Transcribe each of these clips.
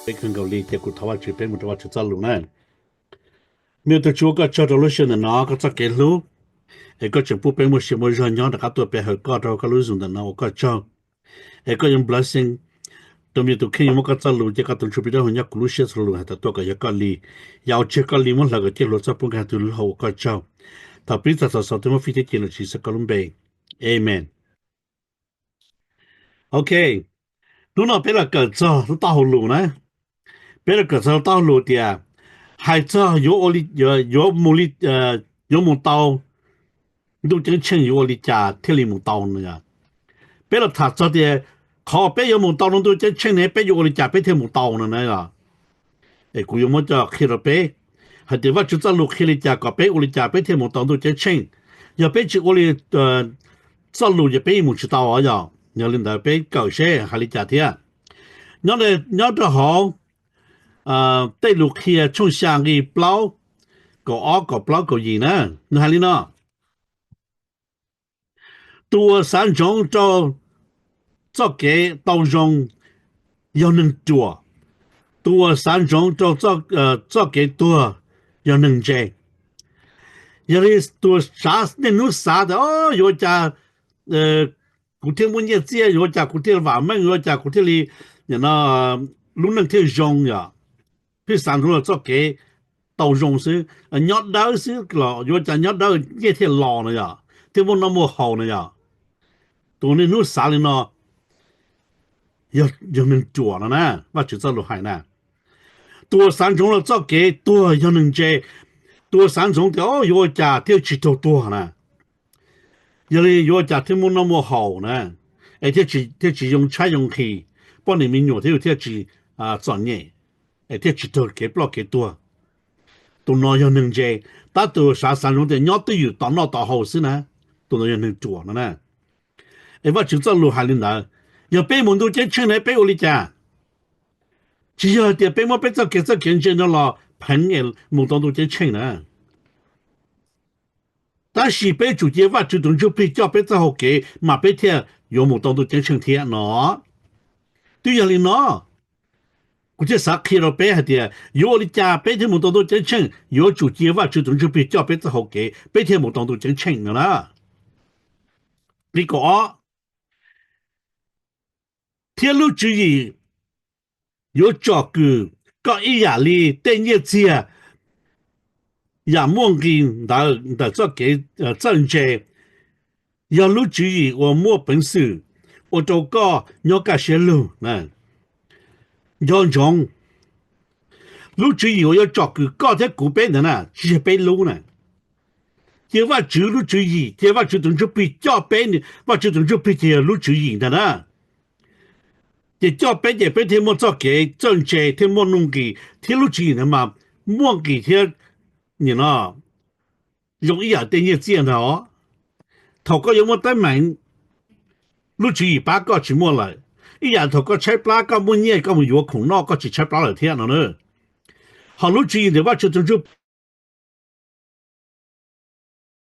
Peb kawg nkaus li ces kuv thov Vajtswv peb mus rau Vajtswv txoj lus na. Me tug Tswv, ua koj tsaug rau lub sij hawm ntawm no koj txoj kev hlub, es koj tseem pub peb muaj sia muaj zog nyob rov qab tuaj pe hawm koj rau koj lub zoo ntawm no, ua koj tsaug. Es koj yuav blessing rau me tug kheej, yuav muab koj txoj lus ces koj tus ntsuj plig dawb huv nyob kuv lub siab txhua lus hais tau tuaj kom yog koj li. Yam uas tsis yog koj li muab hlawv kom ciaj hluas txoj pub nkag tug lub hau, ua koj tsaug. Thov pib txog thaum xaus twb muab fij thiab cia lawm Tswv Yexus koj lub npe. Amen. Ok, hnub no peb los kawm txog lub taub hau lus na. Peb los kawm txog lub taub hau lus tias hais txog yuav ua li, yuav mus li, yuav mus tau ntuj ceeb tsheej yuav ua li cas thiaj li mus tau no yog. Peb los tham txog tias qhov peb yuav mus tau ntuj ceeb tsheej ne peb yuav ua li cas peb thiaj mus tau no na yog. Es kuv yuav muab coj qhia rau peb hais tias Vajtswv txoj lus qhia li cas kom peb ua li cas peb thiaj mus tau ntuj ceeb tsheej. Yog peb tsis ua li txoj lus ces peb yeej mus tsis tau os yog. Yog li ntawd peb kawm seb hais li cas thiab. Nyob, nyob rau hauv Tej Lus Qhia tshooj xya nqi plaub, kaum ob kaum plaub kaum yim na, nws hais li no: Tus uas xav ntsoov rau txoj kev tau zoo yog neeg ruam, tus uas xav ntsoov rau txoj kev tuag yog neeg ntse. Yog li tus xav, niaj hnub xav tias o, yuav ua cas kuv thiaj muaj nyiaj txiaj, yuav ua cas kuv thiaj vam meej, yuav ua cas kuv thiaj li, lub neej thiaj zoo yom. Pheej xav ntsoov rau txoj kev tau zoo xwb, nyob dawb xwb los yuav ua cas nyob dawb nyiaj thiaj los no yom, thiaj muaj noj muaj haus no yom. Tus niaj hnub xav li no yog neeg ruam no na, Vajtswv txoj lus hais na. Tus uas xav ntsoov rau txoj kev tuag yog neeg ntse. Tus uas xav ntsoov tias o, yuav ua cas thiaj tsis raug tuag na, yog li yuav ua cas thiaj muaj noj muaj haus na, es thiaj tsis yoo tshaib yoo nqhis, poj niam me nyuam thiaj, thiaj tsis txom nyem, es thiaj tsis raug kev ploj kev tuag. Tus no yog neeg ntse. Tab tus xav xav ntsoov tias nyob twj ywm tos noj tos haus xwb na, tus no yog neeg ruam no na. Es Vajtswv txoj lus hais li ntawd, yog peb mus ntuj ceeb tsheej na peb ua li cas? Tsis yog hais tias peb muab peb txoj kev txawj kev ntse no los pheev es mus tau ntuj ceeb tsheej na. Tab sis peb tsum cia Vajtswv tus Ntsuj Plig coj peb txoj hau kev mas peb thiaj yuav mus tau ntuj ceeb tsheej thiab no. Twb yog li no, kuv thiaj xav qhia rau peb hais tias yuav ua li cas peb thiaj mus tau ntuj ceeb tsheej, yuav tsum cia Vajtswv tus Ntsuj Plig coj peb txoj hau kev peb thiaj mus tau ntuj ceeb tsheej no na. Nqi kaum ob, thiab lub tswv yim yuav tsom kwm koj ib yam li tej nyiaj txiag, yam muaj nqis ntawd ntawm txoj kev txawj ntse, yog lub tswv yim uas muaj peev xwm ua rau koj nyob kaj siab lug. Nco ntsoov, lub tswv yim uas yuav tsom kwm koj thiab kuv peb ntawd na tsis yog peb lub na. Cia Vajtswv lub tswv yim, cia Vajtswv tus Ntsuj Plig coj peb, Vajtswv tus Ntsuj Plig ces yog lub tswv yim ntag na. Ces coj peb ces peb thiaj muaj txoj kev txawj ntse thiab muaj nuj nqis, thiab lub tswv yim ntawd mas muaj nqis thiab, nim no zoo ib yam tej nyiaj txiaj ntag os. Thaum koj yuav muaj teeb meem, lub tswv yim pab koj tsis muaj lawm. Ib yam thaum koj tshaib plab, koj muaj nyiaj koj mus yuav khoom noj koj tsis tshaib plab lawm thiab no na. Ho lub tswv yim ntawm Vajtswv tus Ntsuj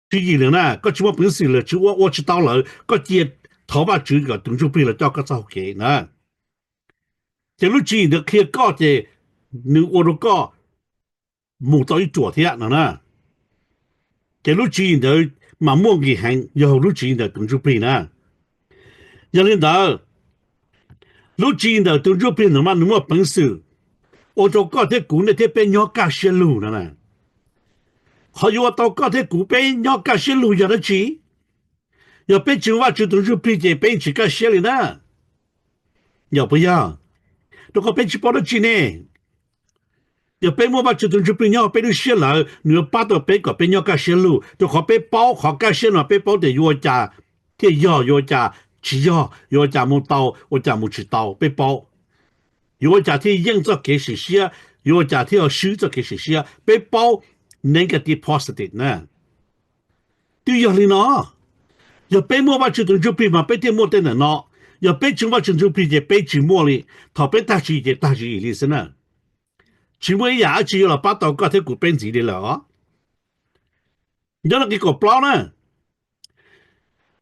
Plig, tswv yim lawm na, koj tsis muaj peev xwm lawm, tsis ua, ua tsis tau lawm, koj cia thov Vajtswv kom tus Ntsuj Plig los coj koj txoj hau kev na. Ces lub tswv yim ntawd qhia koj ces nws ua rau koj mus tau ib ruam thiab no na. Ces lub tswv yim ntawd mas muaj nqis heev, yog lub tswv yim ntawm tus Ntsuj Plig na. Yog li ntawd, lub tswv yim ntawm tus Ntsuj Plig ntawd mas nws muaj peev xwm ua rau koj thiab kuv nej thiab peb nyob kaj siab lug no na. Qhov yuav ua tau koj thiab kuv peb nyob kaj siab lug yog dab tsi? Yog peb tsis muaj Vajtswv tus Ntsuj Plig ces peb tsis kaj siab li na. Yog puas yog? Rau qhov peb tsis paub dab tsi ne. Yog peb muaj Vajtswv tus Ntsuj Plig nyob peb lub siab lawm, nws yuav pab tau peb kom peb nyob kaj siab lug, rau qhov peb paub qhov kaj siab no, peb paub tias yuav ua cas thiaj yog, yuav ua cas tsis yog, yuav ua cas mus tau, ua cas mus tsis tau, peb paub. Yuav ua cas thiaj yeej txoj kev sim siab, yuav ua cas thiaj swb txoj kev sim siab, peb paub negative positive na. Twb yog li no, yog peb muaj Vajtswv tus Ntsuj Plig mas peb thiaj muaj tej ntawm no. Yog peb tsis muaj Vajtswv tus Ntsuj Plig ces peb tsis muaj li. Thaum peb tag tswv yim ces tag tswv yim li xwb na. Tsis muaj ib yam dab tsi yuav los pab tau koj thiab kuv peb ntxiv li lawm os. Nyob rau nqi kaum plaub na,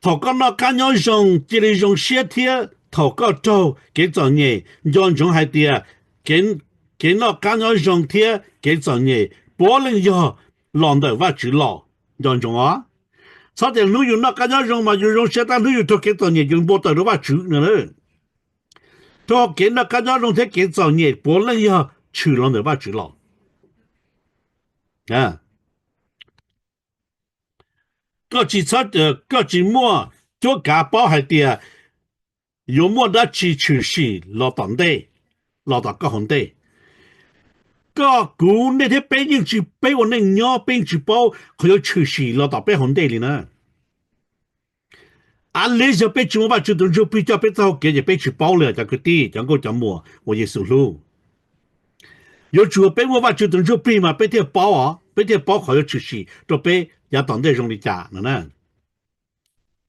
thaum koj noj qab nyob zoo cia li zoo siab thiab thaum koj raug kev txom nyem nco ntsoov hais tias kev kev noj qab nyob zoo thiab kev txom nyem puav leej yog los ntawm Vajtswv los. Nco ntsoov os, txhob tias hnub yus noj qab nyob zoo mas yus zoo siab, tab hnub yus raug kev txom nyem yus npau taws rau Vajtswv no. Raug kev noj qab nyob zoo thiab kev txom nyem puav leej yog tshwm los ntawm Vajtswv los. Koj tsis, koj tsis muaj cuab kav paub hais tias yuav muaj dab tsi tshwm sim los tom ntej, los tom koj hauv ntej. Koj, kuv, nej thiab peb yeej tsis, peb ua neej nyob peb yeej tsis paub qhov yuav tshwm sim los tom peb hauv ntej li na. Av liab yog peb tsis muaj Vajtswv tus Ntsuj Plig coj peb txoj hau kev ces peb tsis paub li os cov kwv tij, cov nkauj cov muam uas Yexus hlub. Yuav tsum yog peb muaj Vajtswv tus Ntsuj Plig mas peb thiaj paub os, peb thiaj paub qhov yuav tshwm sim rau peb yav tom ntej zoo li cas no na.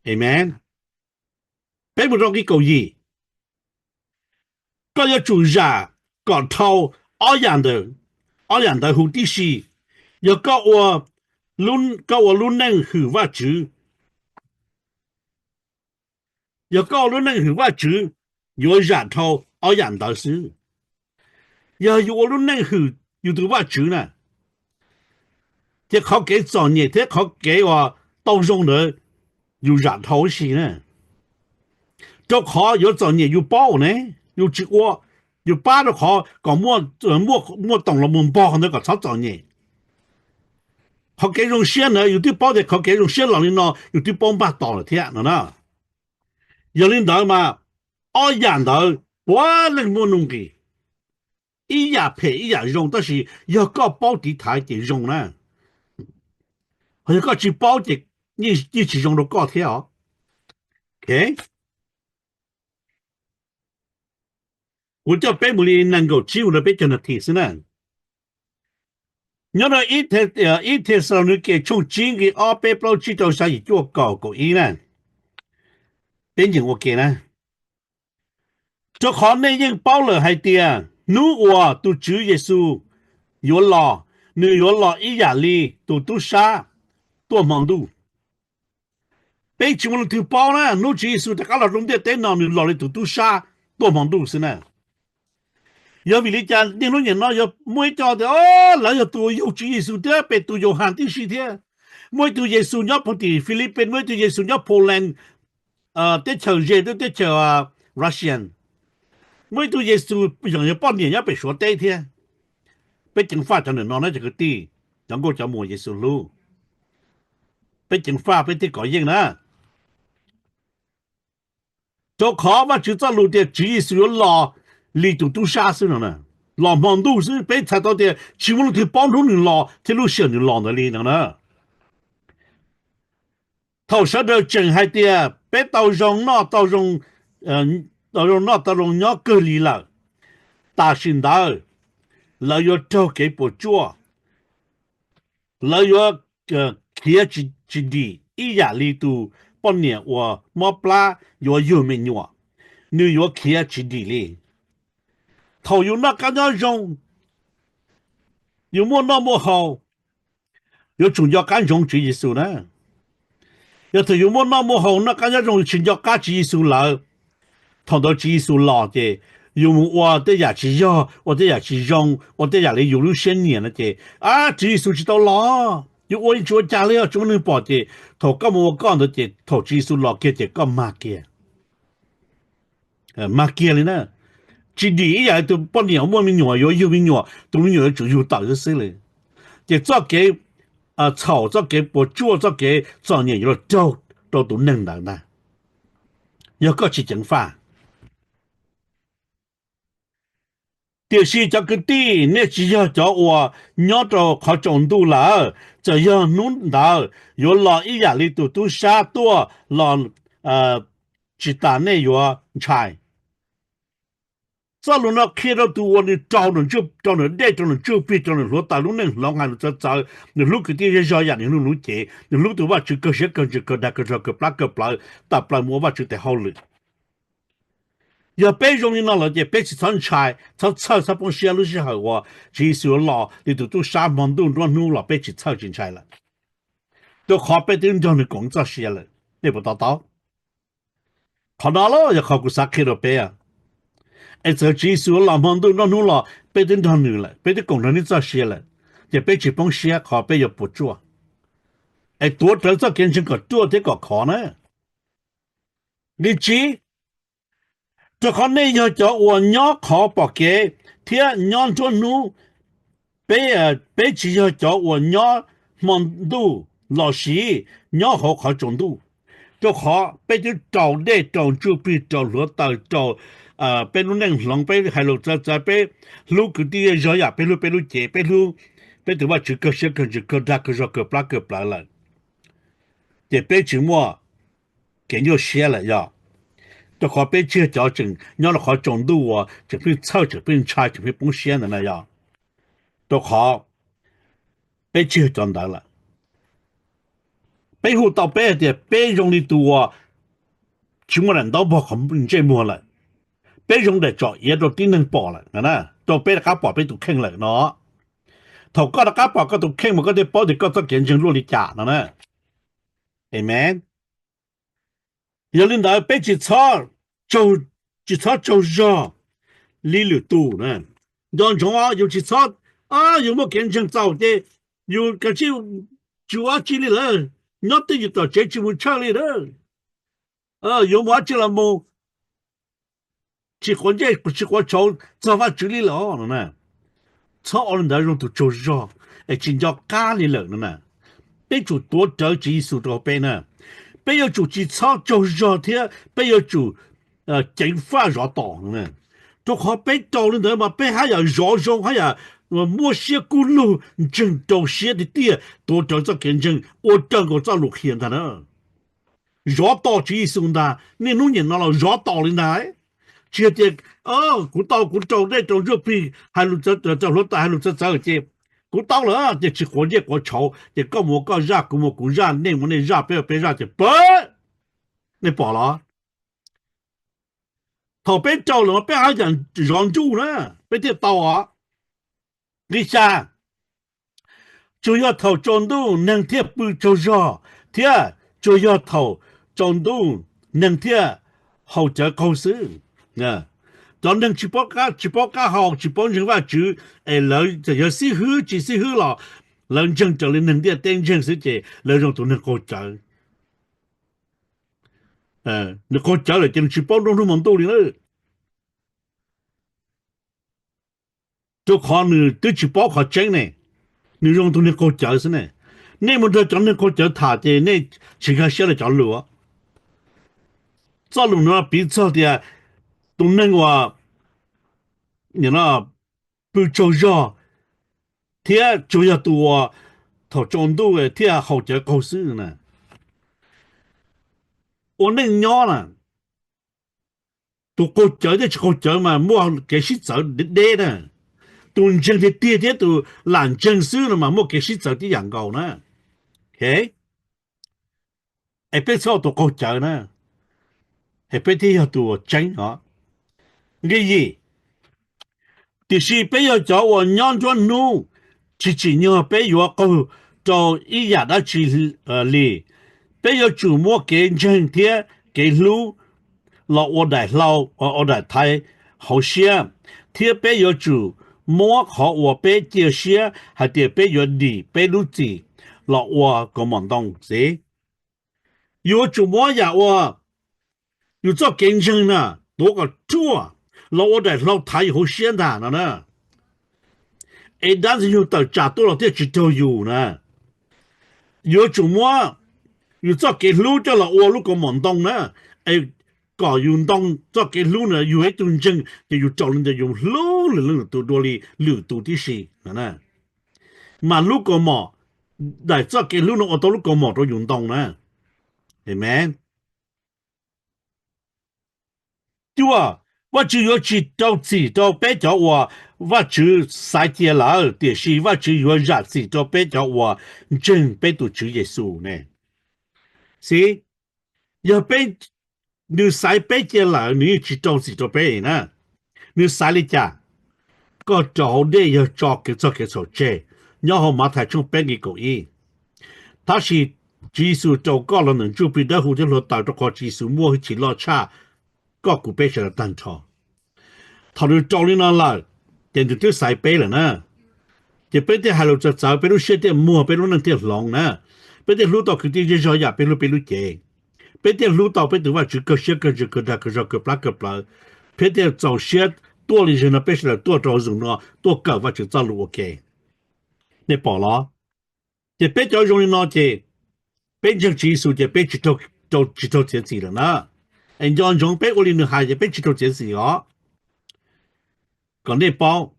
Amen. Peb mus rau nqi kaum yim. Koj yuav tsum zam kom dhau ob yam ntawd, ob yam ntawd huv tib si. Yog koj ua, koj ua lub neej hwm Vajtswv, yog koj ua lub neej hwm Vajtswv, yuav zam dhau ob yam ntawd xwb. Yog yus ua lub neej hwm yus tus Vajtswv na, ces qhov kev txom nyem thiab qhov kev uas tau zoo ntawd yus zam dhau ib si na. Rau qhov yuav txom nyem yus paub ne, yus tsis ua, yus pab rau qhov kom muaj toom los mus npog qhov ntawd kom txhob txom nyem. Qhov kev zoo siab ntawd yus twb paub tias qhov kev zoo siab los li no yus twb paub npaj tos lawm thiab no na. Yog li ntawd mas ob yam ntawd puav leej muaj nuj nqis, ib yam phem ib yam zoo, tab sis yog koj paub tiv thaiv ces zoo na. Ho yog koj tsis paub ces yeej tsis zoo rau koj thiab os. Kuv coj peb mus li nees nkaum tsib mus rau peb caug nas this xwb na. Nyob rau ib Thexalaunikes tshooj tsib nqi ob peb plaub tsib rau xya yim cuaj kaum kaum ib na. Peb nyeem ua ke na. Rau qhov nej yeej paub lawm hais tias hnub uas tus Tswv Yexus yuav los, nws yuav los ib yam li tus tub sab tuaj hmo ntuj. Peb tsis muaj leej twg paub na, hnub Tswv Yexus rov qab los rau ntiaj teb no nws los li tus tub sab tuaj hmo ntuj xwb na. Yog vim li cas niaj hnub nim no yog muaj ib co tias lawv yog tus uas yug Tswv Yexus thiab pem tus Yauhas tib si thiab. Muaj ib tug Yexus nyob puag tim Philippines, muaj ib tug Yexus nyob Poland, teb chaws ze, teb chaws Russian. Muaj ib tug Yexus yog poj niam nyob pem Suav teb thiab. Peb ceev faj cov ntawm no na cov kwv tij, cov nkauj cov muam Yexus hlub. Peb ceev faj peb thiaj kov yeej na. Rau qhov Vajtswv txoj lus tias Tswv Yexus yuav los li tus tub sab xwb no na, los hmo ntuj xwb, peb txhais tau tias tsis muaj leej twg paub hnub nws los thiab lub sij hawm nws los ntawd li no na. Thaum sawv daws tseem hais tias peb tau zoo noj tau zoo, tau zoo noj tau zoo nyob kawg li lawm, tam sim ntawd lawv yuav raug kev puas tsuaj, lawv yuav khiav tsis dim ib yam li tus poj niam uas mob plab yuav yug me nyuam, nws yuav khiav tsis dim li. Thaum yus noj qab nyob zoo, yus muaj noj muaj haus, yuav tsum nco qab ntsoov Tswv Yexus na. Yog thaum yus muaj noj muaj haus noj qab nyob zoo yus tsis nco qab Tswv Yexus lawm, thaum ntawd Tswv Yexus los ces yus mus ua tej yam tsis yog, ua tej yam tsis zoo, ua tej yam li yus lub siab nyiam no ces, a, Tswv Yexus tsis tau los, yus ua yeej tsis ua cas li os, tsis muaj neeg pom ces thaum koj mus ua koj ntawd ces thaum Tswv Yexus los kiag ces koj mag kiag. Mag kiag li na. Tsis dim ib yam li tus poj niam muaj me nyuam yuav yug me nyuam, tus me nyuam yuav tsum yug tawm xwb xwb li. Ces txoj kev txhaum, txoj kev puas tsuaj, txoj kev txom nyem yuav los raug rau tus neeg ntawd ntag, yog koj tsis ceev faj. Tiam sis cov kwv tij, nej tsis yog cov uas nyob rau qhov tsaus ntuj lawm, txawm yog hnub ntawd yuav los ib yam li tus tub sab tuaj los, tsis tas nej yuav ntshai. Txoj lus no qhia rau tus uas nws rau, rau nws dej, rau nws ntsuj plig, rau nws hluav taws lub neej hloov, hais lus txawv txawv, nws hlub kwv tij zej zog yam nws hlub nws lub cev, nws hlub tus Vajtswv kawg siab kawg ntsws kawg dag kawg rog kawg plab kawg plawv, tawm plaws mus ua Vajtswv tes hauj lwm. Yog peb zoo li no lawm ces peb tsis txhob ntshai, txhob txhawj, txhob poob siab lub sij hawm uas Tswv Yexus yuav los li tus tub sab hmo ntuj nruab hnub los peb tsis txhawj tsis ntshai lawm. Rau qhov peb twb nrog nws koom txoj sia lawm, nej puas to taub? Qhov no los yog qhov kuv xav qhia rau peb. Es txawm Tswv Yexus los hmo ntuj nruab hnub los peb twb nrog nws lawm, peb twb koom nrog nws txoj sia lawm, ces peb tsis poob siab qhov peb yuav puas tsuaj, es tuav rawv txoj kev ntseeg kom ruaj thiab kom khov na. Nqe tsib, rau qhov nej yog cov uas nyob qhov pom kev thiab nyob nruab hnub, peb, peb tsis yog cov uas nyob hmo ntuj lossis nyob hauv qhov tsaus ntuj. Rau qhov peb twb raus dej, raus ntsuj plig, raus hluav taws, raus peb lub neej hloov, peb hais lus txawv txawv, peb hlub kwv tij zog yam peb hlub peb lub cev, peb hlub peb tus Vajtswv kawg siab kawg ntsws kawg dag kawg zog kawg plab kawg plawv lawm, ces peb tsis muaj kev nyuaj siab lawm yog. Rau qhov peb tsis yog cov tseem nyob rau qhov tsaus ntuj uas tseem pheej txhawj, tseem pheej ntshai, tseem pheej poob siab ntawd na yog. Rau qhov peb tsis yog cov ntawd lawm. Peb hu tau peb hais tias peb zoo li tus uas tsis muaj daim ntaub npog qhov ntsej muag lawm. Peb zoo daim tsom iav rau tib neeg pom lawm, rau peb rov qab pom peb tus kheej lawm no. Thaum koj rov qab pom koj tus kheej mas koj thiaj paub tias koj txoj kev ntseeg luaj li cas no na. Amen. Yog li ntawd peb tsis txhob, tsis txhob tsaug zog li lwm tus na. Nco ntsoov, yus tsis txhob, yus muaj kev ntseeg txaus ces yus kav tsij tsis ua dab tsi li lawm, nyob twj ywm tom tsev tsis mus church li na. Yuav mus dab tsi los mus, tsis quav ncej tsis quav tshauv txog Vajtswv li lawm no na. Txhob ua li ntawd, zoo tus tsaug zog es tsis nco qab li lawm no na. Peb tsum tuav rawv Tswv Yexus rau peb na. Peb yuav tsum tsis txhob tsaug zog thiab peb yuav tsum ceev faj zov tos no na. Rau qhov peb raus li ntawd mas peb haj yam zov zoo, haj yam muaj siab kub lug ntseeg rau siab tiag tiag, tuav rawv txoj kev ntseeg ua raws nkaus txoj lus qhia ntag na. Zov tos Tswv Yexus ntag, niaj hnub niaj no los zov tos li ntag. Tsis yog tias kuv tau, kuv raus dej raus ntsuj plig, hais lus txawv, raus hluav taws hais lus txawv txawv ces kuv tau lawm ces tsis quav ncej quav tshauv ces koj mus ua koj zaj, kuv mus ua kuv zaj, nej mus ua nej zaj, peb ua peb zaj ces pab, nej pom los? Thaum peb raus lawm mas peb haj yam zov nruj na, peb thiaj tau os. Nqe xya, tsuas yog thaum tsaus ntuj neeg thiaj pw tsaug zog, thiab tsuas yog thaum tsaus ntuj neeg thiaj haus cawv qaug xwb. Cov neeg tsis paub qab hau, tsis paub ntseeg Vajtswv, es lawv txawm yog xib hwb tsis xib hwb los lawv ntseeg raws li neeg ntiaj teb ntseeg xwb ces lawv zoo tus neeg qaug cawv. Nws qaug cawv lawm ces nws tsis paub nruab hnub hmo ntuj li na. Rau qhov nws twb tsis paub qhov tseeb ne, nws zoo tus neeg qaug cawv xwb ne. Nej mus nrog cov neeg qaug cawv tham ces nej tsis nkag siab rau cov lus. Txoj lus no piv txog tias tus neeg uas pw tsaug zog thiab tsuas yog tus uas thaum tsaus ntuj thiaj haus cawv qaug xwb na. Ua neej nyob na, tus qaug cawv thiab tsis qaug cawv mas muaj kev sib txawv deb deb na. Tus ntseeg tiag tiag thiab tus lam ntseeg xwb no mas muaj kev sib txawv tib yam nkaus na. Es peb txhob ua tus qaug cawv na, es peb thiaj yog tus uas tseeb os. Nqe yim, tiam sis peb yog cov uas nyob nruab hnub, tsis tsim nyog peb yuav qaug rau ib yam dab tsi li. Peb yuav tsum muab kev ntseeg thiab kev hlub los ua daim hlau, ua daim thaiv hauv siab, thiab peb yuav tsum muab qhov uas peb cia siab hais tias peb yuav dim peb lub txim los ua kaus mom ntoo xwb. Yuav tsum muab yam uas yus txoj kev ntseeg na tuav kom ruaj los ua daim hlau thaiv yus hauv siab ntag no na. Es dab ntxwg nyoog tawm tsam tuaj los thiaj tsis raug yus na. Yuav tsum muab yus txoj kev hlub coj los ua lub kaus mom ntoo na, es kom yus ntoo txoj kev hlub na, yus yog ib tug ntseeg ces yus raus li ntawd yus hlub lwm leej lwm tus dua li lwm tus tib si no na. Mas lub kaus mom, daim txoj kev hlub no ua tau lub kaus mom rau yus ntoo na. Amen. Cuaj, Vajtswv yuav tsis rau txim rau peb cov uas Vajtswv xaiv cia lawm, tiam sis Vajtswv yuav zam txim rau peb cov uas ntseeg peb tus Tswv Yexus ne. Xib, yog peb, nws xaiv peb cia lawm nws yeej tsis rau txim rau peb na. Nws xaiv li cas? Koj raus hauv dej yog tso kev txog kev txhaum tseg, nyob hauv Mathais tshooj peb nqe kaum ib. Tab sis Tswv Yexus raus koj los ntawm ntsuj plig dawb huv thiab hluav taws, rau qhov Tswv Yexus muaj hwj chim loj tshaj koj kuv peb sawv daws tag nrho. Thaum nws rau li no lawm, ces nws twb xaiv peb lawm na. Ces peb thiaj hais lus txawv txawv, peb lub siab thiaj muag, peb lub neej thiaj hloov na. Peb thiaj hlub tau kwv tij zej zog yam peb hlub peb lub cev. Peb thiaj hlub tau peb tus Vajtswv kawg siab kawg ntsws kawg dag kawg zog kawg plab kawg plawv. Peb thiaj txaus siab tuaj li zog no, peb sawv daws tuaj rau hauv Zoom no tuaj kawm Vajtswv txoj lus ua ke. Nej pom los? Ces peb cov zoo li no ces peb ntseeg Tswv Yexus ces peb tsis raug txiav txim lawm na. Es nco ntsoov peb ua li nws hais ces peb tsis raug txiav txim os. Kom nej paub,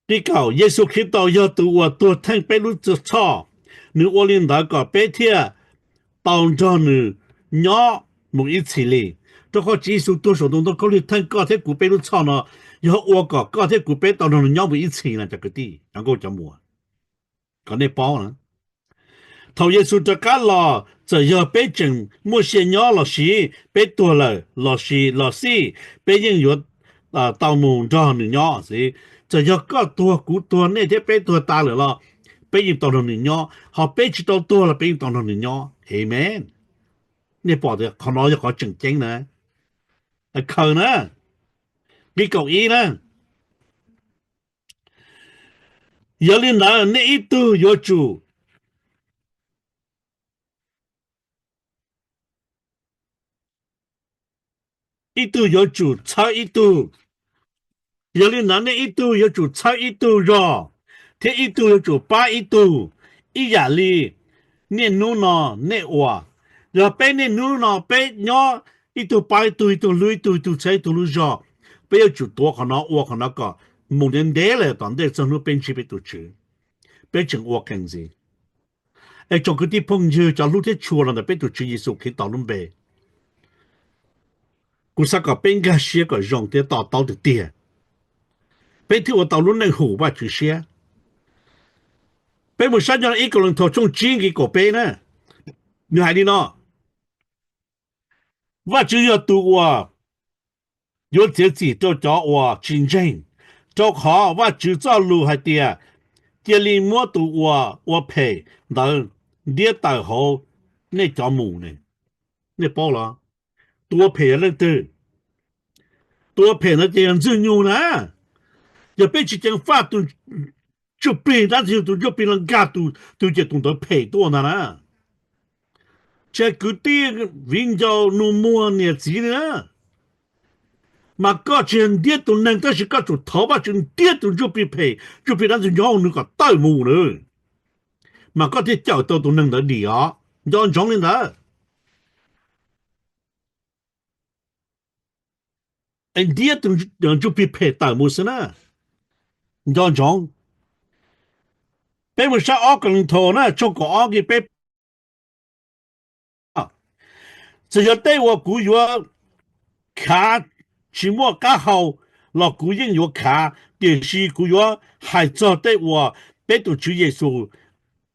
nqi kaum, Yexus Khetos yog tus uas tuag theej peb lub txhoj. Nws ua li ntawd kom peb thiaj tau nrog nws nyob mus ib txhis li. Rau qhov Tswv Yexus tuag saum ntoo khaub lig theej koj thiab kuv peb lub txhoj no, yog ua kom koj thiab kuv peb tau nrog nws nyob mus ib txhis na cov kwv tij, cov nkauj cov muam. Kom nej paub na, thaum Yexus rov qab los, txawm yog peb tseem muaj sia nyob los sis peb tuag lawm los sis los xij, peb yeej yuav tau mus nrog nws nyob xwb. Txawm yog koj tuag, kuv tuag, nej thiab peb tuag tas lawm los peb yeej tau nrog nws nyob, ho peb tsis tau tuag los peb yeej tau nrog nws nyob. Amen. Nej pom tias qhov no yog qhov tseem ceeb na. Khaws na, nqi kaum ib na. Yog li ntawd nej ib tug yuav tsum, ib tug yuav tsum txhawb ib tug. Yog li ntawd nej ib tug yuav tsum txhawb ib tug zog, thiab ib tug yuav tsum pab ib tug, ib yam li niaj hnub no nej ua. Yog peb niaj hnub no peb nyob ib tug pab ib tug, ib tug hlub ib tug, ib tug txhawb ib tug lub zog, peb yuav tsum tuav qhov no, ua qhov no kom mus ntev ntev lawm tom ntej txog hnub peb ntsib peb tus Tswv. Peb tseem ua qees ntxiv. Es tsoom kwv tij phooj ywg, cov hlub thiab tshua los ntawm peb tus Tswv Yexus Khetos lub npe, kuv xav kom peb nkag siab kom zoo thiab to taub tiag tiag, peb thiaj ua tau lub neej hum Vajtswv siab. Peb mus saib nyob ib Kauleethaus tshooj tsib nqi kaum peb na, nws hais li no: Vajtswv yog tus uas yuav txiav txim rau cov uas tsis ntseeg, rau qhov Vajtswv txoj lus hais tias, cia li muab tus uas ua phem ntawd ntiab tawm hauv nej cov mus ne. Nej paub los? Tus ua phem yog leej twg? Tus ua phem ntawd ces yog Ntxwg Nyoog na. Yog peb tsis ceev faj tus ntsuj plig, dab tsi yog tus ntsuj plig los nkag tus, tus ces tus ntawd phem tuaj ntag na. Tsis hais kwv tij, viv ncaus, nus muag, niam txiv li na. Mas koj tsis yog ntiab tus neeg, tab sis koj tsum thov Vajtswv ntiab tus ntsuj plig phem, ntsuj plig dab Ntxwg Nyoog nws kom tawm mus na. Mas koj thiaj cawm tau tus neeg ntawd dim os. Nco ntsoov li ntawd. Es ntiab tus ntsuj plig phem tawm mus xwb na. Nco ntsoov. Peb mus saib ob Kauleethaus na, tshooj kaum ob nqi peb. Txawm yog tej uas kuv yuav khav tsis muaj qab hau los kuv yeej yuav khav, tiam sis kuv yuav hais txog tej uas peb tus Tswv Yexus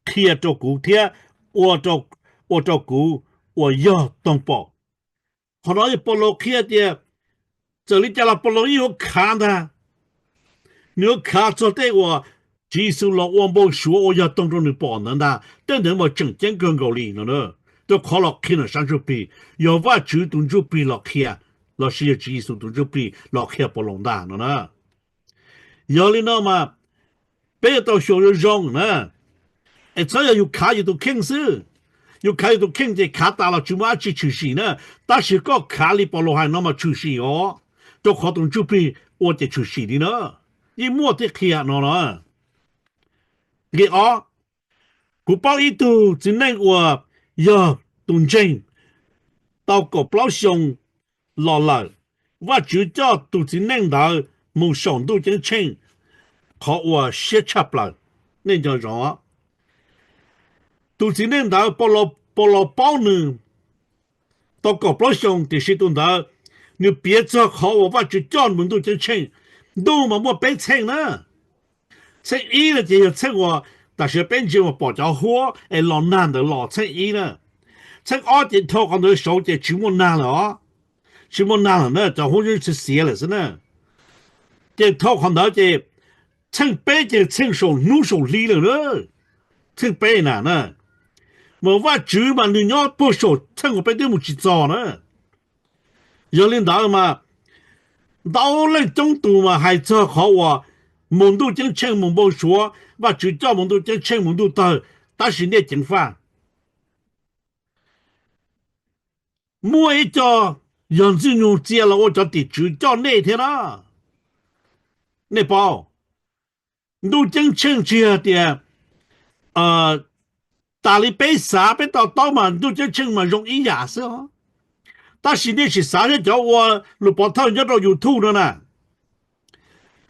qhia rau kuv thiab ua rau, ua rau kuv uas yog toog pom. Qhov no yog Paulus qhia tias txawm li cas los Paulus yeej yuav khav ntag. Nws yuav khav txog tej uas Tswv Yexus los ua npau suav ua yog toog rau nws pom ntawd ntag. Tej ntawd mas tseem ceeb kawg nkaus li no. Rau qhov los qhia ntawm sab ntsuj plig, yog Vajtswv tus ntsuj plig los qhia, los sis yog Tswv Yexus tus ntsuj plig los qhia Paulus ntag no na. Yog li no mas peb yuav tau xyuas zoo zoo na, es txhob yog yus khav yus tus kheej xwb. Yus khav yus tus kheej ces khav tas los tsis muaj dab tsi tshwm sim na. Tab sis koj khav li Paulus hais no mas tshwm sim os, rau qhov tus ntsuj plig ua ces tshwm sim li na. Yeej muaj tej qhia no no. Nqe ob, kuv paub ib tug txiv neej uas yog tus ntseeg tau kaum plaub xyoo los lawm. Vajtswv coj tus txiv neej ntawd mus saum ntuj ceeb tsheej qhov uas siab tshaj plaws. Nej nco zoo, tus txiv neej ntawd Paulus paub nws tau kaum plaub xyoo, tiam sis tus ntawd nws piav txog qhov uas Vajtswv coj mus ntuj ceeb tsheej. Ntuj mas muaj peb txheej na. Txheej ib no ces yog txheej uas tam sim peb ntsia mas pom cov huab es los nag ntawd los txheej ib na. Txheej ob ces dhau qhov ntawd saud ces tsis muaj nag lawm os. Tsis muaj nag lawm na, cov huab yeej xiav lawm xwb na. Ces dhau qhov ntawd ces txheej peb ces txheej saum hnub saum hli lawm na. Txheej peb na na, mas Vajtswv mas nws nyob puag saum txheej uas peb twb mus tsis txog na. Yog li ntawd mas Ntau leej coob tus mas hais txog qhov uas mus ntuj ceeb tsheej mus npau suav, Vajtswv coj mus ntuj ceeb tsheej mus ntuj tawg, tab sis nej ceev faj. Muaj ib co yog Ntxwg Nyoog txia los ua cov tim tswv coj nej thiab na. Nej paub, ntuj ceeb tsheej tsis yog tias tas li peb xav peb to taub mas ntuj ceeb tsheej mas zoo ib yam xwb os. Tab sis nej sim xav thiab cov ua lus pov thawj nyob rau YouTube no na,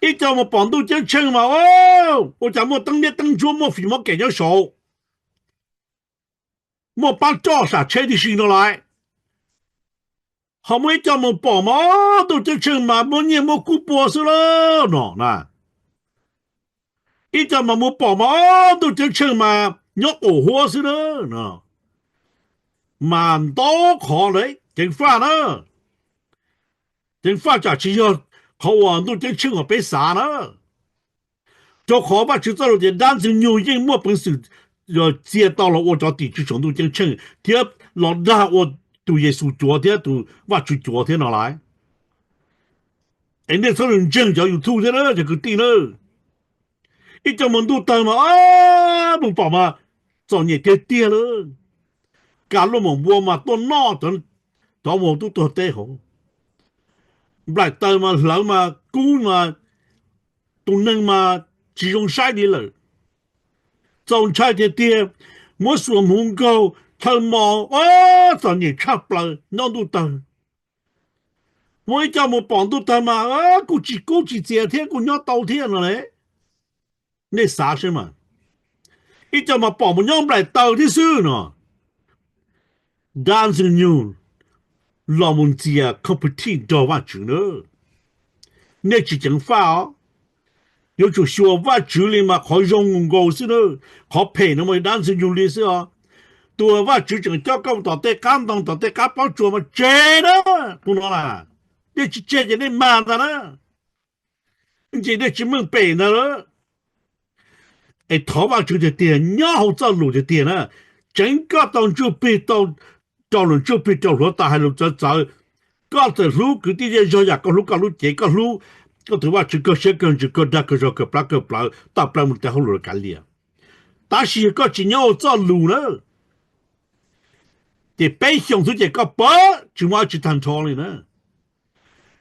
ib co mus pom ntuj ceeb tsheej mas ua cas muaj teeb liab teeb ntsuab muaj fim muab kem nyob saud, muaj pab roj sam tsheb tib si no lawm. Ho muaj ib co mus pom mas ntuj ceeb tsheej mas muab nyiaj muab kub pua xwb lawm no na. Ib co mas mus pom mas ntuj ceeb tsheej mas nyob qaum huab xwb na. Mas ntau qhov lawm ceev faj na. Ceev faj tsam tsis yog qhov uas ntuj ceeb tsheej uas peb xav na. Rau qhov Vajtswv txoj lus tias dab Ntxwg Nyoog yeej muaj peev xwm txia tau los ua cov tim tswv saum ntuj ceeb tsheej thiab los dag ua tus Yexus cuav thiab tus Vajtswv cuav thiab no lawm. Es nej txhob ntseeg cov YouTube thiab na cov kwv tij na. Ib co mus ntuj tawg mas mus pom mas txom nyem tiag tiag lawm. Kav luaj mom npua mas tuaj noj cov mus tub tuag teb hauv. Nplaim taws mas hlawv mas kub mas tus neeg mas tsis zoo saib li lawm. Txaus ntshai tiag tiag, muab xuas hmuv nkaug thawj mos txom nyem tshaj plaws nyob ntuj tawg. Muaj ib co mus pom ntuj tawg mas kuj tsis kub tsis txias thiab kuj nyob tau thiab no le. Nej xav seb mas, ib co mas pom mus nyob nplaim taws thiab xwb no. Dab Ntxwg Nyoog los mus ntxias competition nrog Vajtswv na. Nej tsis ceev faj os. Yuav tsum xyuas Vajtswv li mas qhov zoo nkaus xwb na. Qhov phem no mas dab Ntxwg Nyoog li xwb os. Tus uas Vajtswv tseem coj koj mus tom tej qab ntoo tom tej qab pob tsuas mas tseg na. Tus no na, nej tsis tseg ces nej mag ntag na. Nce nej tsis meej pem ntag lawm. Es thov Vajtswv tiag tiag nyob hauv txoj lus tiag tiag na, tseev koj tau ntsuj plig, rau lus ntsuj plig rau hluav taws hais lus txawv txawv. Koj txawm hlub kwv tij zej zog yam koj hlub koj lub cev, koj hlub koj tus Vajtswv kawg siab kawg ntsws kawg dag kawg zog kawg plab kawg plawv tawm plaws mus rau hauj lwm Kav Lias. Tab sis yog koj tsis nyob hauv txoj lus na, ces peb xyoos xwb ces koj pom tsis muaj dab tsi tag nrho li na.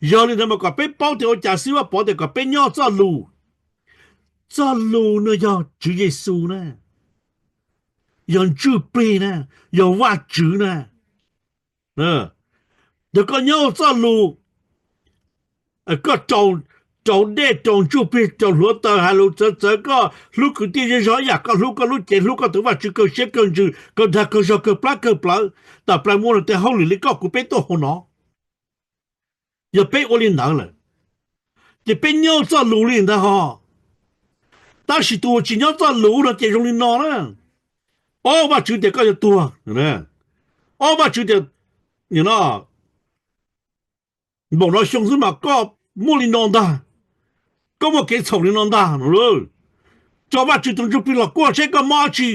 Yog li ntawd mas kom peb paub tias ua cas Xib Vaj Pov tias kom peb nyob txoj lus. Txoj lus no yog Tswv Yexus na, yog ntsuj plig na, yog Vajtswv na. Yog koj nyob txoj lus, koj rau dej rau ntsuj plig rau hluav taws hais lus txawv txawv, koj hlub kwv tij zej zog ib yam koj hlub koj lub cev, hlub koj tus Vajtswv kawg siab kawg ntsws kawg dag kawg zog kawg plab kawg plawv tawm plaws mus rau tej hauj lwm li koj kuv peb tuaj hauv no. Yog peb ua li ntawd lawm, ces peb nyob txoj lus li ntawd ho. Tab sis tus uas tsis nyob txoj lus no ces zoo li no na. Ob, Vajtswv tias koj yuav tuag. Ob, Vajtswv tias, no, npaum no xyoo xwb mas koj muaj li no ntag, koj muaj kev txhaum li no ntag no. Tso Vajtswv tus ntsuj plig los kuaj saib koj mob dab tsi.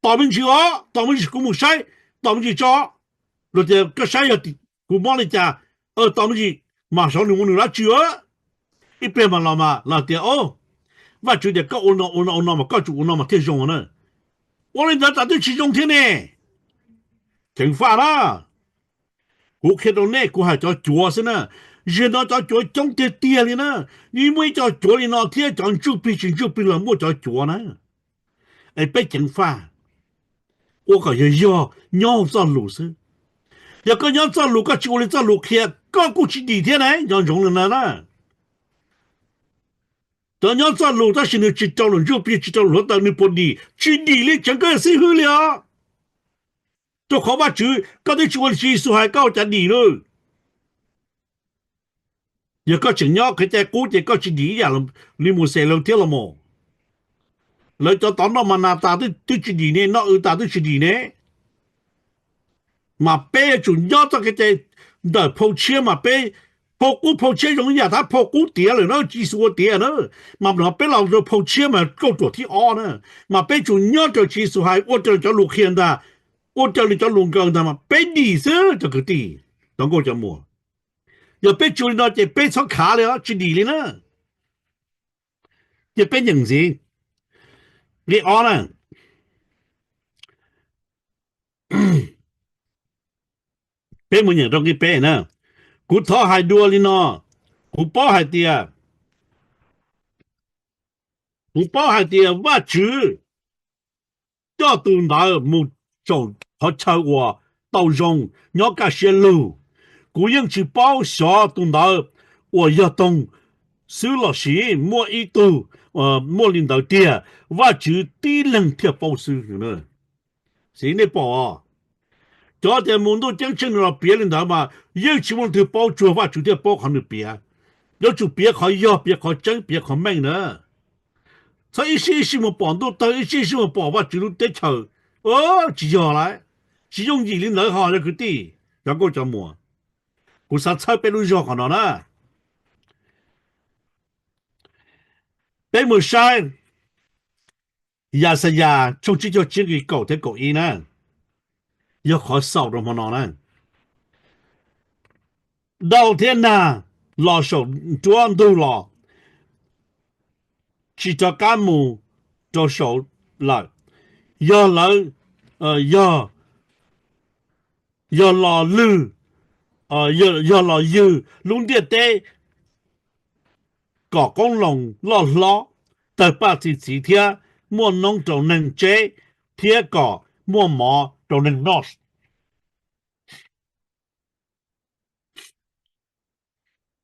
Tos me ntsis os, tos me ntsis kuv mus saib, tos me ntsis tso. Los tias koj saib yog kuv mob li cas, tos me ntsis mas saud nws ua nws dab tsi. Ib pliag mas los mas los tias, Vajtswv tias koj ua no ua no ua no mas koj tsum ua no mas thiaj zoo na. Ua li ntawd tas twb tsis zoo thiab ne. Ceev faj na. Kuv qhia rau nej, kuv hais cov cuav xwb na. Zaum no cov cuav coob tiag tiag li na. Yeej muaj ib co cuav li no thiab cov ntsuj plig tsis ntsuj plig los muaj cov cuav na. Es peb ceev faj, ua kom yog yog nyob txoj lus xwb. Yog koj nyob txoj lus koj tsis ua li txoj lus qhia, koj kuj tsis dim thiab na, nco ntsoov li ntawd na. Cov nyob txoj lus tab sis nws tsis rau lus ntsuj plig tsis rau lus hluav taws nws puas dim? Tsis dim li, tseev koj xib hwb li os. Rau qhov Vajtswv koj twb tsis ua li Tswv Yexus hais koj ua cas dim na. Yog koj tseem nyob kev cai qub ces koj tsis dim ib yam li Mauxes lawv thiab los mas. Lawv cov tod noj ma nas tas twb tsis dim ne, noj w tas twb tsis dim ne. Mas peb yuav tsum nyob txoj kev cai ntawm phau tshiab mas peb, phau qub phau tshiab zoo ib yam tab phau qub tiav lawm na, Tswv Yexus ua tiav na. Mas no peb los rau phau tshiab mas kauj ruam thib ob na. Mas peb tsum nyob raws Tswv Yexus hais, ua raws cov lus qhia ntag, ua raws li cov lus nkaws ntag mas peb dim xwb cov kwv tij, cov nkauj cov muam. Yog peb tsuas li no ces peb txhob khav li os, tsis dim li na. Ces peb nyeem ntxiv nqe ob na. Peb mus nyeem rau nqe peb na. Kuv thov hais dua li no, kuv paub hais tias, kuv paub hais tias Vajtswv coj tus ntawd mus saum qhov chaw uas tau zoo nyob kaj siab lug. Kuv yeej tsis paub xyov tus ntawd uas yog toog xwb los sis muaj ib tug muaj li ntawd tiag, Vajtswv tib leeg thiaj paub xwb. Xij nej pom, cov tias mus ntuj ceeb tsheej no los piav li ntawd mas yeej tsis muaj leej twg paub, tsuas Vajtswv thiaj paub qhov nws piav. Yuav tsum piav qhov yog, piav qhov tseeb, piav qhov meej na. Txhob ib sij ib sij mus pom ntuj tawg, ib sij ib sij mus pom Vajtswv lub teb chaws. Tsis yog lawm, tsis yooj yim li ntawd ho yog kwv tij, cov nkauj cov muam. Kuv xav txhawb peb lub zog qhov no na. Peb mus saib Yaxayas tshooj tsib caug tsib nqe kaum thiab kaum ib na, yog qhov xaus rau hmo no na. Daus thiab nag los saum nruab ntug los, tsis rov qab mus rau saud lawm. Yog lawv, yog, yog los lwg, yog los ywg lub ntiaj teb kom qoob loo loj hlob, tawg paj txi txiv thiab muaj noob rau neeg tseb, thiab kom muaj mov rau neeg noj.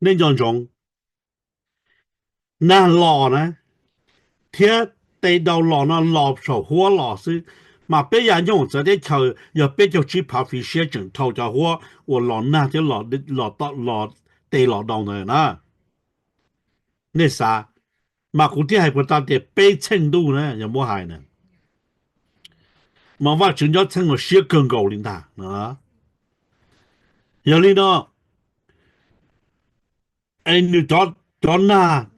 Nej nco ntsoov, nag los na, thiab tes daus los no los saum huab los xwb, mas peb yav nyob hauv txawv teb chaws yog peb caug tsib phav fiv siab tseem dhau cov huab uas los nag thiab los tes los daus ntawd na. Nej xav, mas kuv thiaj hais puas tas tias peb txheej ntuj na, yog muab hais na, mas Vajtswv nyob txheej los siab kawg nkaus li ntag. Yog li no, es nws cov nag,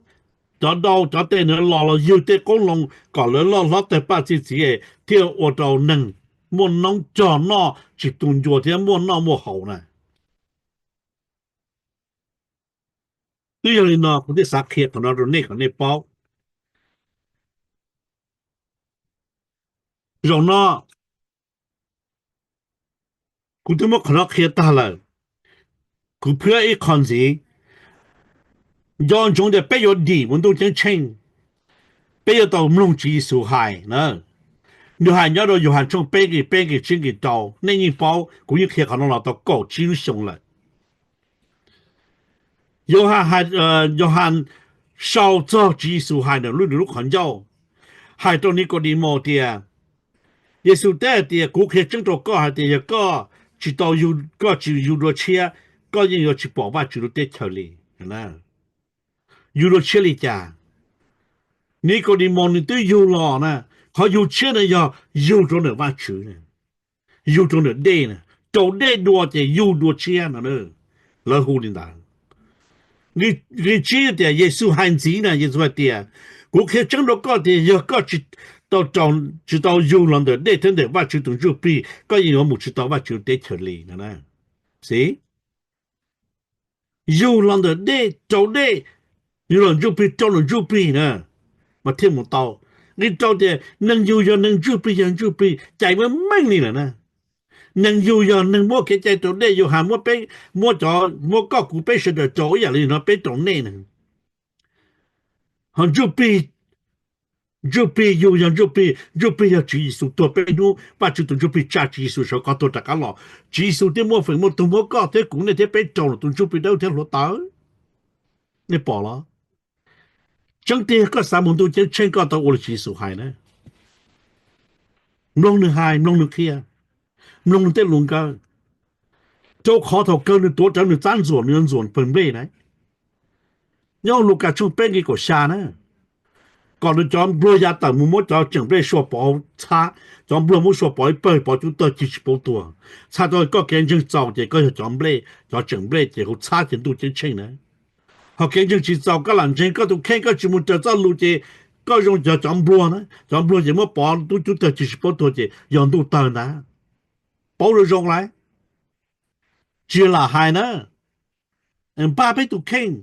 cov daus, cov tes ntawd los los ywg tej qoob loo kom lawv loj hlob tawg paj txi txiv thiaj ua rau neeg muaj noob cog noj tsis tu ncua thiab muaj noj muaj haus na. Twb yog li no kuv thiaj xav qhia qhov no rau nej kom nej paub. Zaum no kuv twb muab qhov no qhia tag lawm, kuv phiab ib qho ntxiv. Nco ntsoov tias peb yuav dim mus ntuj ceeb tsheej, peb yuav tau mloog Tswv Yexus hais na. Nws hais nyob rau Yauhas tshooj peb nqe peb nqe tsib nqe rau, nej yeej paub, kuv yeej qhia qhov no los tau kaum tsib lub xyoo lawm. Yauhas, Yauhas sau txog Tswv Yexus hais ntawm lub, nws lub qhov ncauj, hais rau Nikaudemus tias, Yexus teb hais tias, kuv qhia tseeb rau koj hais tias yog koj tsis tau, koj tsis yug dua tshiab, koj yeej yuav tsis pom Vajtswv lub teb chaws li. Yug dua tshiab li cas? Nikaudemus nws twb yug los na, qhov yug tshiab na yog yug rau ntawm Vajtswv, yug rau ntawm dej na, raus dej dua ces yug dua tshiab no, lawv hu li ntawd. Nqe tsib tias Yexus hais ntxiv na, Yexus hais tias, kuv qhia tseeb rau koj tias yog koj tsis tau, tsis tau yug los ntawm dej thiab ntawm Vajtswv tus Ntsuj Plig, koj yeej yuav mus tsis tau Vajtswv teb chaws li no. Xij, yug los ntawm dej, raus dej, yug los Ntsuj Plig, raus los Ntsuj Plig na, mas thiaj mus tau. Nqe rau tias neeg yug yog neeg, Ntsuj Plig yog Ntsuj Plig, cais meej meej li lawm na. Neeg yug yog neeg muab kev cai raus dej, Yauhas muab peb, muab cov, muab koj kuv peb sawv daws raus ib yam li no peb raus nej na. Ho Ntsuj Plig, Ntsuj Plig yug yog Ntsuj Plig, Ntsuj Plig yog Tswv Yexus tuag peb hnub, Vajtswv tus Ntsuj Plig tsa Tswv Yexus sawv qhov tuag rov qab los, Tswv Yexus thiaj muaj feem muaj tug muab koj thiab kuv, nej thiab peb raus los tus Ntsuj Plig dawb thiab hluav taws. Nej pom los? Tseeb tiag koj xav mus ntuj ceeb tsheej koj tau ua li Tswv Yexus hais na. Mloog nws hais, mloog nws qhia, mloog nws tej lus nkawd. Rau qhov thaum kawg nws tuav rawv nws txab ntxuam, nws yuav ntxuam pawg nplej na. Nyob Lukas tshooj peb nqe kaum xya na, kom nws cov npluag ya tawm mus muab cov tseem nplej sua pov hauv txhab, cov npluag muab sua pov ib pawg, pov cub tawg ci tsis paub tuag. Txhais tau koj kev ntseeg txaus ces koj yog cov nplej, cov tseem nplej ces hauv txhab ces ntuj ceeb tsheej na. Ho kev ntseeg tsis txaus, koj lam ntseeg koj tus kheej, koj tsis mus raws txoj lus ces koj zoo yog cov npluag na, cov npluag ces muab pov tub cub tawg ci tsis paub tuag ces yog ntuj tawg ntag. Paub zoo zoo lawm, tsis lam hais na. npaj peb tus kheej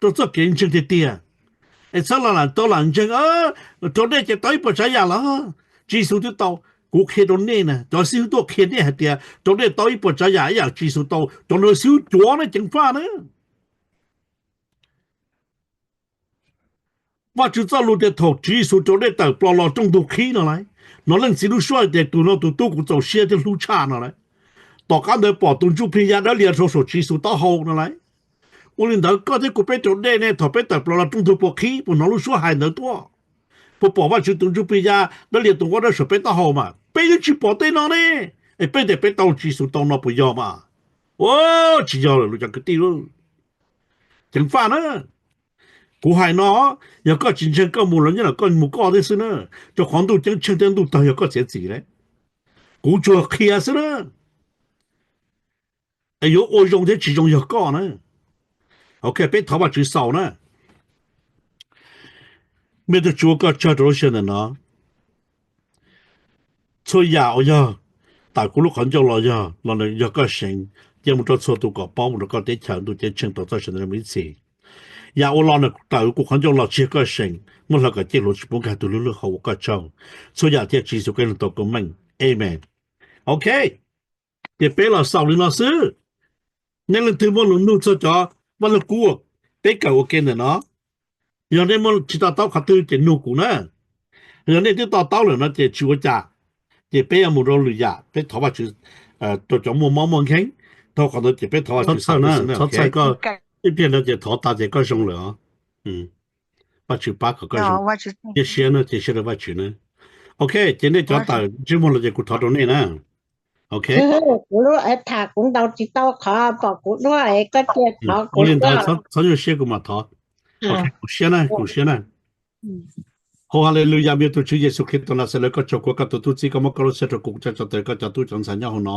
rau txoj kev ntseeg tiag tiag. Es txhob los lam tau lam ntseeg, rau dej ces tau ib puas tsav yam los Tswv Yexus twb tau. Kuv qhia rau nej na, cov xib hwb tuaj qhia nej hais tias rau dej tau ib puas tsav yam ib yam Tswv Yexus tau, cov no xib hwb cuav na, ceev faj na. Vajtswv txoj lus tias thaum Tswv Yexus rau dej tawm plaws los rooj ntug qhib no lauj, hnov Leej Txiv lub suab hais tias tus no tus tub kuv txaus siab thiab hlub tshaj no lauj. Tom qab ntawd pom tus ntsuj plig ya dawb lias rau saum Tswv Yexus taub hau no lauj. Ua li ntawd koj thiab kuv peb rau dej ne, thaum peb tawm plaws los rooj ntug puas qhib, puas hnov lub suab hais ntawd tuaj? Puas pom Vajtswv tus ntsuj plig ya dawb lias tus nquab dawb saum peb taub hau mas? Peb twb tsis pom tej no ne. Es peb tias peb tau Tswv Yexus tau no puas yog mas? Ua, tsis yog lawm cov kwv tij lauj. Ceev faj na. Kuv hais no, yog koj tsis ntseeg koj mus los nyob los koj mus koj thiab xwb na. Rau qhov ntuj ceeb tsheej thiab ntuj tawg yog koj txiav txim lauj. Kuv tsuas qhia xwb na. Es yuav ua zoo thiab tsis zoo yog koj na. Ok, peb thov Vajtswv xaus na. Me tus Tswv, ua koj tsaug rau lub sij hawm ntawm no. Txhua yam uas yog tawm kuv lub qhov ncauj los yog, los yog koj seem, cia mus rau txhua tus kom paub mus rau koj teb chaws ntuj ceeb tsheej tau txoj sia ntawd mus ib txhis. Yam uas los tawm kuv qhov ncauj los tsis yog koj seem, muab hlawv kom ciaj hluav tsis pub nkag tug lub lub hau, ua koj tsaug. Txhua yam thiaj Tswv Yexus Khetos tau koob meej. Amen. Ok, ces peb los xaus li no xwb. Nej leej twg muaj lus nug txog cov Vaj Lug Kub peb kawm ua ke ntawm no, yog nej muaj tsis to taub qhov twg ces nug kuv na. Yog nej twb to taub lawm no ces tsis ua cas, ces peb yuav mus rau lwm yam, peb thov Vajtswv rau cov muaj mob muaj nkeeg. Dhau qhov ntawd ces peb thov Vajtswv xwb na. Txhob txhawj koj, ib pliag no ces thov tas ces koj zoo lawm os. Vajtswv pab kom koj zoo. Cia siab na, cia siab rau Vajtswv na. Ok, ces nej cov tawm ntsej muag los ces kuv thov rau nej na. Ok. Kuv lub tham kuv ntaus tsis tau qhov pom kuv duab es koj cia thov kuv li ntawd, txhob nyuaj siab kuv mam thov. Ok, kuv siab na, kuv siab na. Hau haleluya, me tus Tswv Yexus Khetos Naxales, koj tsaug kuv, koj tus tub txib, koj muab koj lub siab rau kuv, kuv tsa tso taw koj cov tub cov ntxhais nyob hauv no,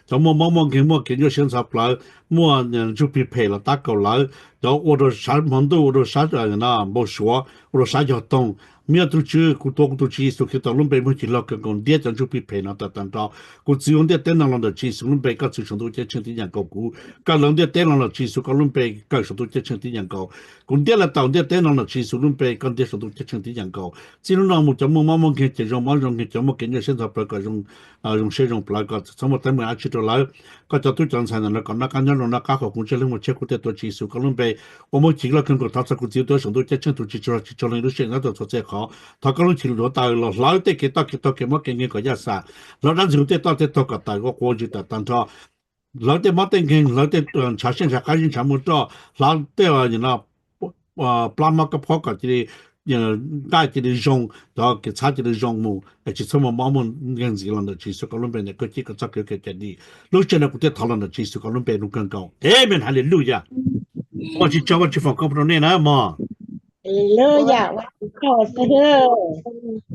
cov muaj mob muaj nkeeg, muaj kev nyuaj siab ntxhov plawv, muaj ntsuj plig phem los tab kaum lawv, cov ua rau sab hmo ntuj, ua rau sab npau suav, ua rau sab yog toog, me tus Tswv, kuv tuav kuv tus Tswv Yexus Khetos lub npe muaj cig log kawg nkaus ntiab cov ntsuj plig phem no tawm tag nrho. Kuv txwv ua ntiaj teb no los ntawm Tswv Yexus lub npe, koj txwv saum ntuj ceeb tsheej tib yam nkaus kuv. Koj lawv ntiaj teb no los Tswv Yexus koj lub npe kawm saum ntuj ceeb tsheej tib yam nkaus. Kuv ntiab lawv tawm ntiaj teb no los Tswv Yexus lub npe koj ntiab saum ntuj ceeb tsheej tib yam nkaus. Txij hnub no mus cov muaj mob muaj nkeeg ces zoo mob zoo nkeeg, cov muaj kev nyuaj siab ntxhov plawv kom zoo siab zoo plawv, kom txhob muaj teeb meem dab tsi rau lawv. Koj cov tub cov ntxhais ntawm no kom noj qab nyob zoo noj qab, qhov kuv ntsej lub muag tshiab kuv thiaj tuav Tswv Yexus koj lub npe ua muab cig log kawg nkaus, thov txog kuv txwv tuav saum ntuj ceeb tsheej tus tsis tsaug zog tsis tsaug leej lub siab nyob rau txhua txhia qhov. Thov koj lub cig lug duav taws los hlawv tej kev toj kev taug kev mob kev nkeeg kom yaj xam, hlawv dab ntxwg tej toj tej taug kom tawm ua quav ntsis tawm tag nrho, hlawv tej mob tej nkeeg, hlawv tej ntshav siab ntshav qab zib ntshav muaj roj, hlawv tej plab mob kab phob kom cia li nqaij cia li zoo, cov kev txhab cia li zoo mus, tsis txhob muaj mob muaj nkeeg ntxiv los ntawm Tswv Yexus koj lub npe, niam koj cib koj txoj kev ua ke cov dim. Lub sij hawm no kuv thiaj thov los ntawm Tswv Yexus koj lub npe, nug kawg nkaus. Amen, haleluya. Ua tsis tsaug, Vajtswv foom koob rau nej na mog. Haleluya, ua tsaug xwb.